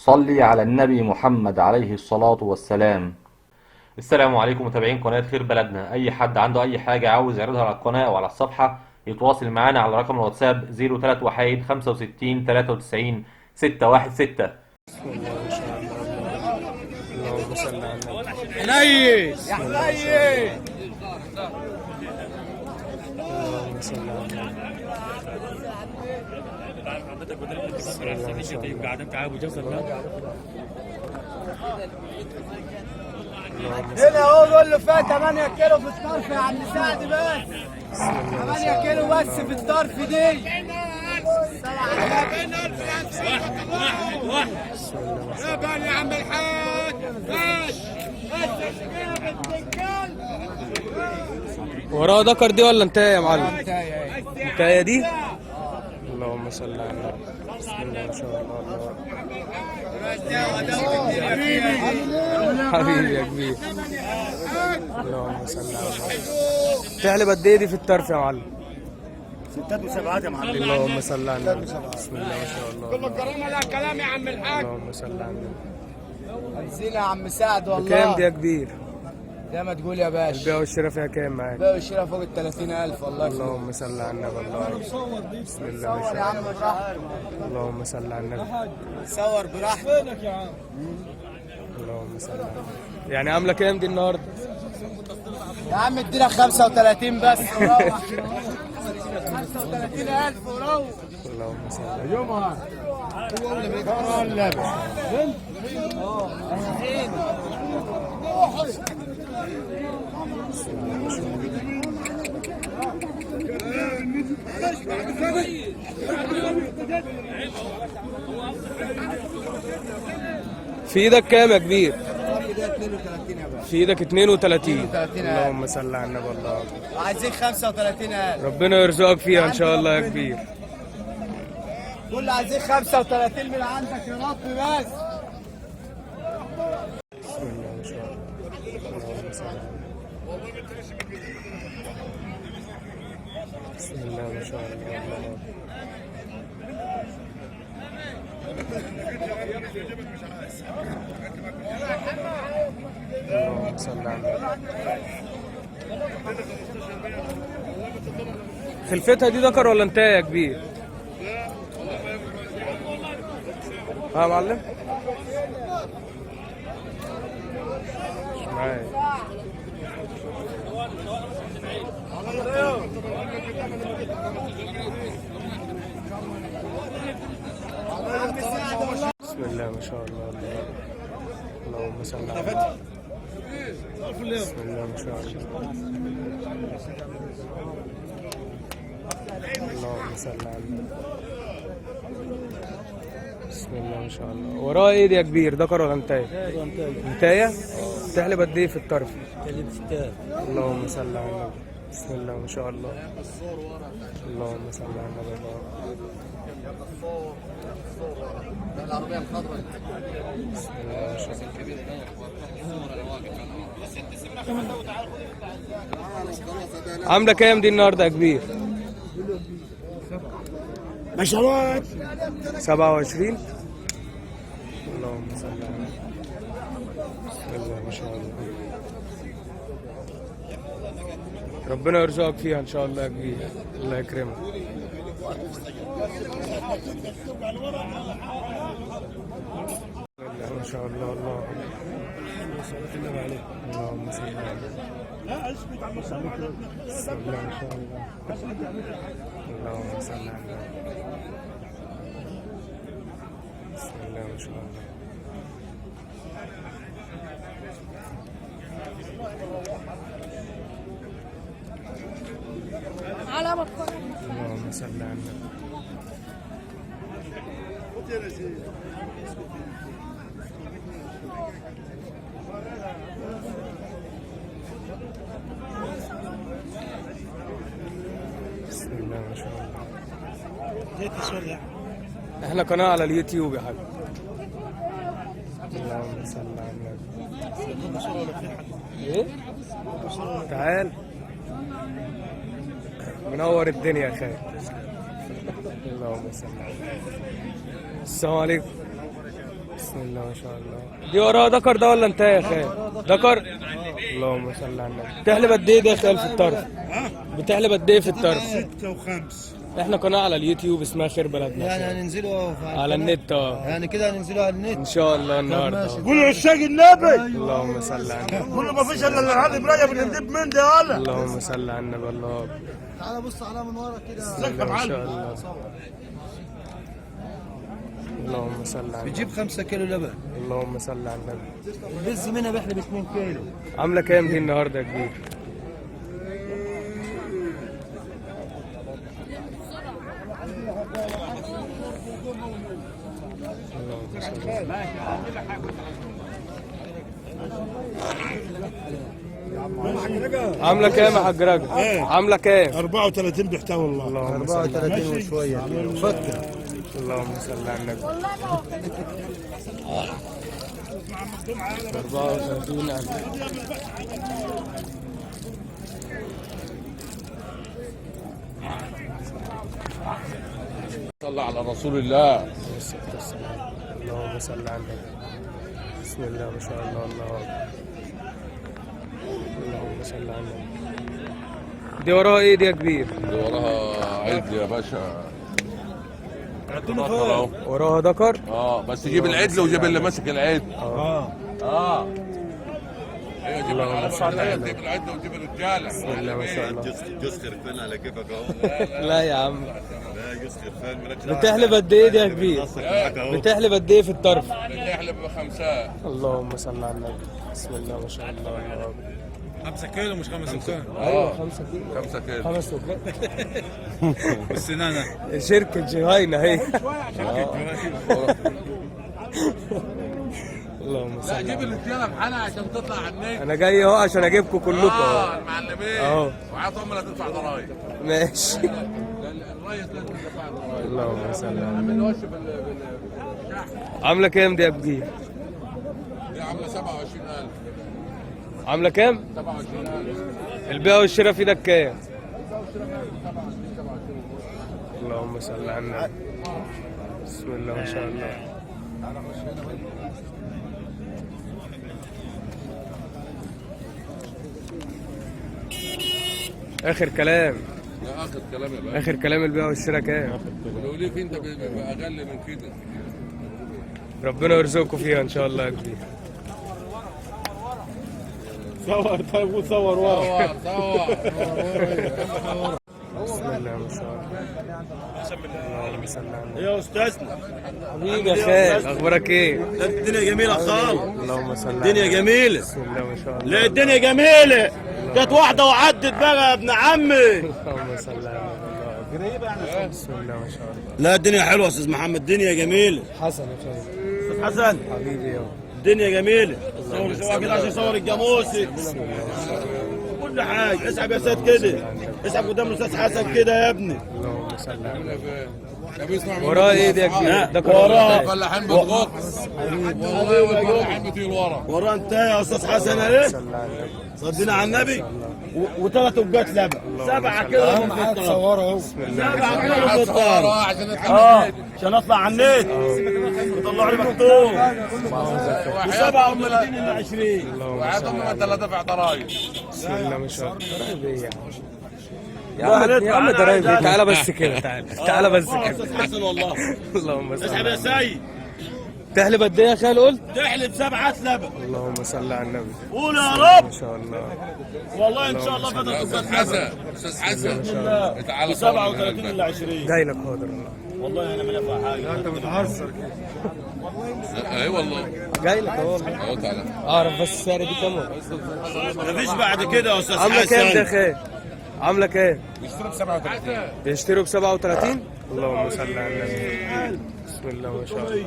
صلي على النبي محمد عليه الصلاة والسلام. السلام عليكم متابعين قناة خير بلدنا. أي حد عنده أي حاجة عاوز يعرضها على القناة أو على الصفحة يتواصل معانا على رقم الواتساب 031 65 93 616. بسم الله ما شاء الله. اللهم صل على النبي. حنين يا حنين. اللهم صل على النبي. بسم الله ما شاء الله. اللهم صل. هنا اهو بقول له فيها 8 كيلو في الطرف يا عم سعد، بس 8 كيلو بس في الطرف دي. بسم الله ما شاء الله. يا عم الحاج بس بس يا بنت الكلب. وراها دكر دي ولا انت يا معلم؟ انت دي؟ اللهم صل على النبي. بسم الله ما شاء الله. الله حبيبي يا كبير. اللهم صل على النبي. تعلب قد ايه دي في الطرف يا معلم؟ ستات وسبعات يا معلم. اللهم صل على النبي. بسم الله ما شاء الله. كله كرامة لا كلام يا عم الحاج. اللهم صل على النبي. خمسين يا عم سعد والله. بكام دي يا كبير؟ زي ما تقول يا باشا. البيع والشراء فيها كام معاك؟ البيع والشراء فوق ال 30000 والله. اللهم صل على النبي. الله. بسم الله ما صور يا شاء عم الله. براحتك. اللهم صل على النبي. صور براحتك. اللهم صل على النبي. يعني عامله كام دي النهارده؟ يا عم ادينا 35 بس وروح. 35000 وروح. اللهم صل على في ايدك كام يا كبير؟ في ايدك 32. اللهم صل على النبي. الله عايزين 35000. ربنا يرزقك فيها ان شاء الله يا كبير. كل عايزين 35 من عندك يا رب بس. بسم الله ما شاء الله. اللهم صل على النبي. بسم الله ما شاء الله. الله أكبر. اللهم صل على النبي. خلفتها دي ذكر ولا انت يا كبير؟ ها يا معلم؟ مش معايا. بسم الله ما شاء الله. الله. اللهم صل على النبي. بسم الله ما شاء الله. اللهم صل على النبي. بسم الله ما شاء الله. وراه ايه دي يا كبير؟ ذكر ولا انتايه؟ انتايه؟ تحلب قد ايه في الطرف؟ اللهم صل على النبي. بسم الله ما شاء الله. اللهم صل على النبي. بسم الله ما شاء الله. عامله كام دي النهارده يا كبير؟ بشوات 27. اللهم صل على النبي. بسم الله ما شاء الله. ربنا يرزقك فيها ان شاء الله يا كبير. الله يكرمك. ما شاء الله. الله اللهم صل على النبي. بسم الله ما شاء الله. اللهم صل على النبي. بسم الله ما شاء الله. اللهم صل على النبي. بسم الله ما شاء الله. احنا قناة على اليوتيوب يا حبيبي. اللهم صل على النبي. ايه؟ تعال منور الدنيا يا خالد. اللهم صل على النبي. السلام عليكم. بسم بسم الله ما شاء الله. دي وراها ذكر ده ولا انت يا خال؟ ذكر. اللهم صل على النبي. بتحلب قد ايه ده يا خال في الطرف؟ بتحلب قد ايه في الطرف؟ 6 و5. احنا قناة على اليوتيوب اسمها خير بلدنا. يعني هننزله على النت. يعني كده هننزله على النت ان شاء الله النهارده. قول عشاق النبي. اللهم صل على النبي. قول ما فيش الا العظيم رجب اللي نجيب من ده يالا. اللهم صل على النبي. الله تعالى بص عليها من ورا كده. بسم الله ما شاء الله. اللهم صل على النبي. بتجيب 5 كيلو لبن. اللهم صل على النبي. البز منها بيحلب 2 كيلو. عامله كام دي النهارده يا كبير؟ عامله كام يا حاج رجب؟ عامله كام؟ 34 بيحتوي الله. اللهم صل 34 وشوية فكر. اللهم صل على النبي. 34000. صلى على رسول الله. اللهم صل على النبي. بسم الله ما شاء الله. الله اكبر. اللهم صل على النبي. دي وراها ايه دي يا كبير؟ دي وراها عيد يا باشا. وراها ذكر؟ بس جيب العدل وجيب اللي ماسك العدل. ايوه جيب العدل، جيب العدل وجيب الرجالة. بسم الله ما شاء الله. جوز خرفان على كيفك اهو. لا يا عم. لا جوز خرفان مالكش دعوه. بتحلب قد ايه دي يا كبير؟ بتحلب قد ايه في الطرف؟ بتحلب بخمسات. اللهم صل على النبي. بسم الله ما شاء الله. الله اكبر. 5 كيلو مش 5 وكام. ايوه 5 كيلو. 5 كيلو. 5 وكام. والسنانه شركة جهينة هي. اللهم صل لا جيب على النبي. الرجالة بحالها عشان تطلع على النت. انا جاي اهو عشان اجيبكم كلكم اهو. المعلمين. اهو. وعطوا امي لا تدفع ضرايب. ماشي. الريس لازم يدفع ضرايب. اللهم صل على النبي. عامل وش بالشحن. عاملة كام دي يا كبير؟ دي عامله 27000. عاملة كام؟ 27000. البيع والشراء في ايدك كام؟ اللهم صل على النبي. بسم الله ما شاء الله. آخر كلام. ده اخر كلام يا باشا. آخر كلام البيع والشراء كام؟ ولو ليك انت باقل من كده. ربنا يرزقكم فيها إن شاء الله يا كبير. صور طيب وصور ورا. صور صور. بسم الله ما شاء الله. اللهم صل على النبي. يا استاذنا حبيبي يا خال، اخبارك ايه؟ الدنيا جميلة خالص. اللهم صل على الدنيا النبي. جميلة. بسم الله ما شاء الله. لا الدنيا جميلة. جت واحدة وعدت بقى يا ابن عمي. اللهم صل على النبي. بسم الله ما شاء الله. لا الدنيا حلوة يا استاذ محمد، الدنيا جميلة. حسن يا خال. استاذ حسن حبيبي يابا. الدنيا جميلة. صور شوية كده عشان يصور الجاموسي. كل حاجة. اسحب يا سيد كده، اسحب قدام الاستاذ حسن كده يا ابني. اللهم صل على النبي. ده بيسمع من وراه ايه دي يا كبير؟ ده كرم. وراه. الفلاحين بتغط. والله والفلاحين بتيجي لورا. وراه انت يا استاذ حسن اهي. صل على النبي. صدينا على النبي. وثلاث وجات لبن. 7 كيلو لبن في الطرف. 7 كيلو في الطرف. عشان نطلع عشان اطلع على النت. طلعوا لي مكتوب. و37 الا 20. وعاد امي ما انت لا دافع ضرايب. بسم الله ما شاء الله. ضرايب ايه يا عم؟ يا عم يا عم ضرايب ايه؟ تعالى بس كده، تعالى تعالى بس كده. استاذ حسن والله. اللهم صل اسحب على يا النبي. سيد. تحلب قد ايه يا خال قلت؟ تحلب 7 لبن. اللهم صل على النبي. قول يا رب. ما شاء الله. والله ان شاء الله فترة استاذ حسن، استاذ حسن تعالى 37 الا 20. جاي لك حاضر والله. والله انا ما نفع حاجة. انت بتهزر كده. اي والله جاي لك اهو والله. اهو تعالى. اعرف بس السعر دي كام؟ مفيش بعد كده يا استاذ عامله كام ده يا حسن. خال؟ عامله كام؟ بيشتروا ب 37. بيشتروا ب 37؟ اللهم صل على النبي. بسم الله ما شاء الله.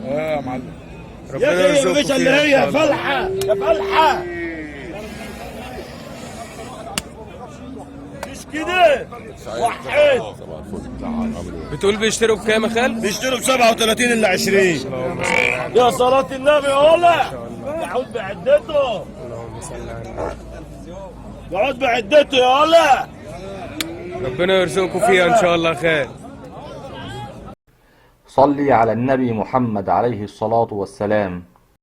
يا معلم ربنا يا اخي يرزقكم مفيش فيها الا إن هي شاء يا الله. فلحه يا فلحه. مش كده وحيد. صباح الفل. عامل ايه؟ بتقول بيشتروا بكام يا خال؟ بيشتروا ب 37 الا 20. اللهم صل على النبي. يا صلاة النبي يا ولا. يعود بعدته. اللهم صل على النبي. يعود بعدته يا ولا. ربنا يرزقكم فيها ان شاء الله خير. صلي على النبي محمد عليه الصلاة والسلام.